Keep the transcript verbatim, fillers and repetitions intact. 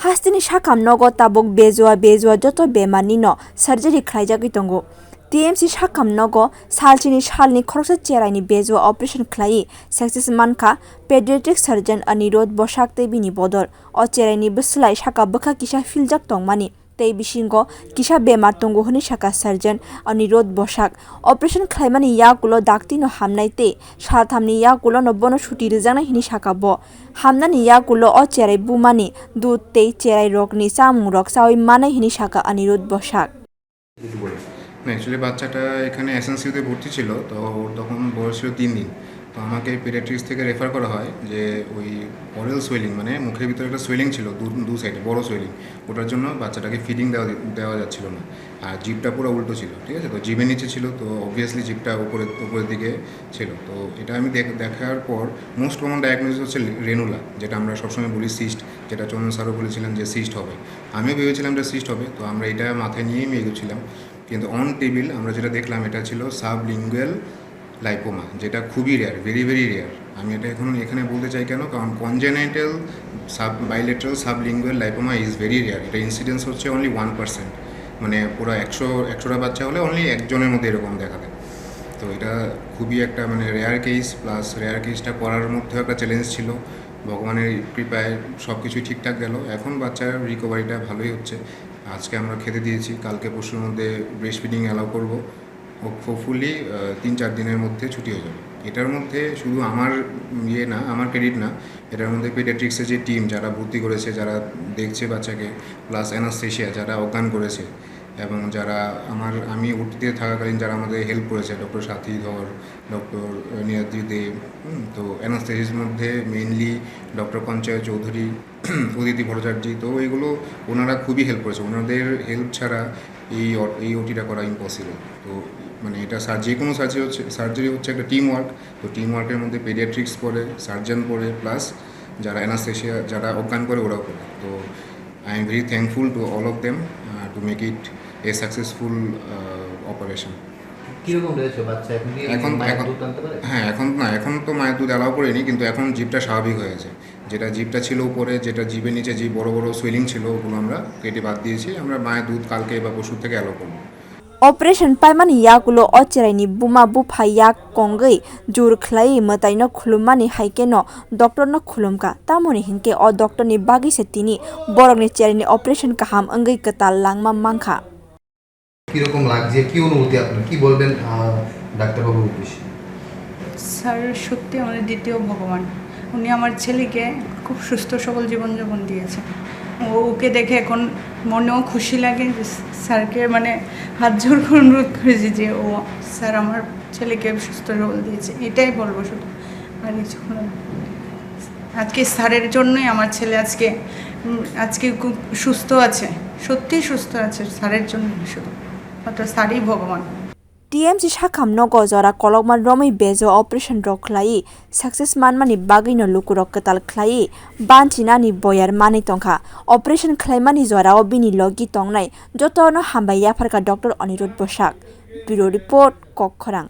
Hasteni sakham nogo tabuk bejua bejua joto bemarnino surgery khlaijagwi tongo. T M C sakham nogo salchini salni khoroksa cheraini bejua operation khlaiwi success mankha pediatric surgeon Anirudh Bosak tei bini bodol. O cheraini bwslai saka bwkha kisa philjak tongmani tei bisingo kisa bemar tongo hwnwi saka surgeon Anirudh Bosak. Operation khlaimani yagulo daktino hamnai tei salthamni yagulono bono suti rwjaknai hwnwi saka bo. Hamnani yagulo o cherai bumani dudh tei cherai rokni chamung rok chawi manai hwnwi saka Anirudh Bosak. না, অ্যাকচুয়ালি বাচ্চাটা এখানে এসএনসিউতে ভর্তি ছিল, তো ওর তখন বয়স ছিল তিন দিন। তো আমাকে পিডিয়াট্রিক্স থেকে রেফার করা হয় যে ওই অরেল সোয়েলিং, মানে মুখের ভিতরে একটা সোয়েলিং ছিল দু দু সাইডে, বড় সোয়েলিং, ওটার জন্য বাচ্চাটাকে ফিডিং দেওয়া দেওয়া যাচ্ছিল না। আর জিভটা পুরো উল্টো ছিল, ঠিক আছে? তো জিভের নিচে ছিল, তো অবভিয়াসলি জিভটা উপরে উপরের দিকে ছিল। তো এটা আমি দেখ দেখার পর মোস্ট কমন ডায়াগনোসিস হচ্ছে রেনুলা, যেটা আমরা সবসময় বলি সিস্ট, যেটা চন্দন স্যারও বলেছিলেন যে সিস্ট হবে। আমিও ভেবেছিলাম এটা সিস্ট হবে, তো আমরা এটা মাথায় নিয়েই আমি এগোচ্ছিলাম। কিন্তু অন টেবিল আমরা যেটা দেখলাম, এটা ছিল সাবলিঙ্গুয়াল লাইপোমা, যেটা খুবই রেয়ার, ভেরি ভেরি রেয়ার। আমি এটা এখন এখানে বলতে চাই কেন, কারণ congenital sub bilateral sublingual lipoma is very rare. এটা ইনসিডেন্স হচ্ছে অনলি ওয়ান পার্সেন্ট, মানে পুরো একশো একশোটা বাচ্চা হলে অনলি একজনের মধ্যে এরকম দেখা দেয়। তো এটা খুবই একটা মানে রেয়ার কেস, প্লাস রেয়ার কেসটা করার মধ্যেও একটা চ্যালেঞ্জ ছিল। ভগবানের কৃপায় সব কিছুই ঠিকঠাক গেল। এখন বাচ্চার রিকভারিটা ভালোই হচ্ছে। আজকে আমরা খেতে দিয়েছি, কালকে পরশুর মধ্যে ব্রেস্ট ফিডিং অ্যালাউ করবো। হোপফুলি তিন চার দিনের মধ্যে ছুটি হয়ে যাবে। এটার মধ্যে শুধু আমার ইয়ে না, আমার ক্রেডিট না, এটার মধ্যে পিডিয়াট্রিক্সের যে টিম, যারা ভর্তি করেছে, যারা দেখছে বাচ্চাকে, প্লাস অ্যানাস্থেশিয়া, যারা অজ্ঞান করেছে, এবং যারা আমার আমি ওটিতে থাকাকালীন যারা আমাদের হেল্প করেছে, ডক্টর সাথী ধর, ডক্টর নীলাদ্রি দে, হুম, তো অ্যানাস্থেসিসের মধ্যে মেইনলি ডক্টর পঞ্চয় চৌধুরী, অদিতি ভট্টাচার্য, তো এগুলো ওনারা খুবই হেল্প করেছে। ওনাদের হেল্প ছাড়া এই অ- এই ওটিটা করা ইম্পসিবল। তো মানে এটা সার- যে কোনো সার্জারি হচ্ছে সার্জারি হচ্ছে একটা টিম ওয়ার্ক। তো টিম ওয়ার্কের মধ্যে পেডিয়াট্রিক্স পড়ে, সার্জন পড়ে, প্লাস যারা অ্যানাস্থেশিয়া, যারা অজ্ঞান করে, ওরাও পড়ে। তো I am very thankful to all of them to make it a successful operation. কিরকম রয়েছে বাচ্চা এখন কি এখন মায়ের এখন দুধ আনতে পারে? হ্যাঁ, এখন না, এখন তো মায়ের দুধ অ্যালাউ করেনি, কিন্তু এখন জিভটা স্বাভাবিক হয়ে গেছে। যেটা জিভটা ছিল উপরে, যেটা জিভের নিচে জিভ বড় বড় সোয়েলিং ছিল, ওগুলো আমরা কেটে বাদ দিয়েছি। আমরা মায়ের দুধ কালকে বা পরশু থেকে অ্যালাউ করবো। Operation paimani yagulo o cheraini buma bupha yak kongwi jur khlaiwi mwtaino khulummani hai kheno doctorno khulumkha, tamoni hinkhe o doctorni bagwi se tini borokni cheraini operation kaham wngwi kwtal langma mankha. কিরকম লাগছে, কি অনুভূতি আপনার, কি বলবেন আহ, ডাক্তারবাবুর উদ্দেশ্যে? স্যার সত্যি আমাদের দ্বিতীয় ভগবান। উনি আমার ছেলেকে খুব সুস্থ সবল জীবনযাপন দিয়েছেন। ও ওকে দেখে এখন মনেও খুশি লাগে যে স্যারকে মানে হাত জোর করে অনুরোধ করেছি যে ও স্যার আমার ছেলেকে সুস্থ সবল দিয়েছে, এটাই বলবো শুধু, আর কিছু বলার নেই। আজকে স্যারের জন্যই আমার ছেলে আজকে উম, আজকে খুব সুস্থ আছে, সত্যিই সুস্থ আছে স্যারের জন্য শুধু, অর্থাৎ স্যারই ভগবান। T M C sakham nogo jora kolokma romwi bejo operation rok khlaiwi success manmani bagwino lukurok kwtal khlaiwi banchinani boyar manwi tongkha. Operation khlaimani jorao bini logi tongnai jotono hambai yapharkha Doctor Anirudh Bosak. Bureau Report, Kokkhorang.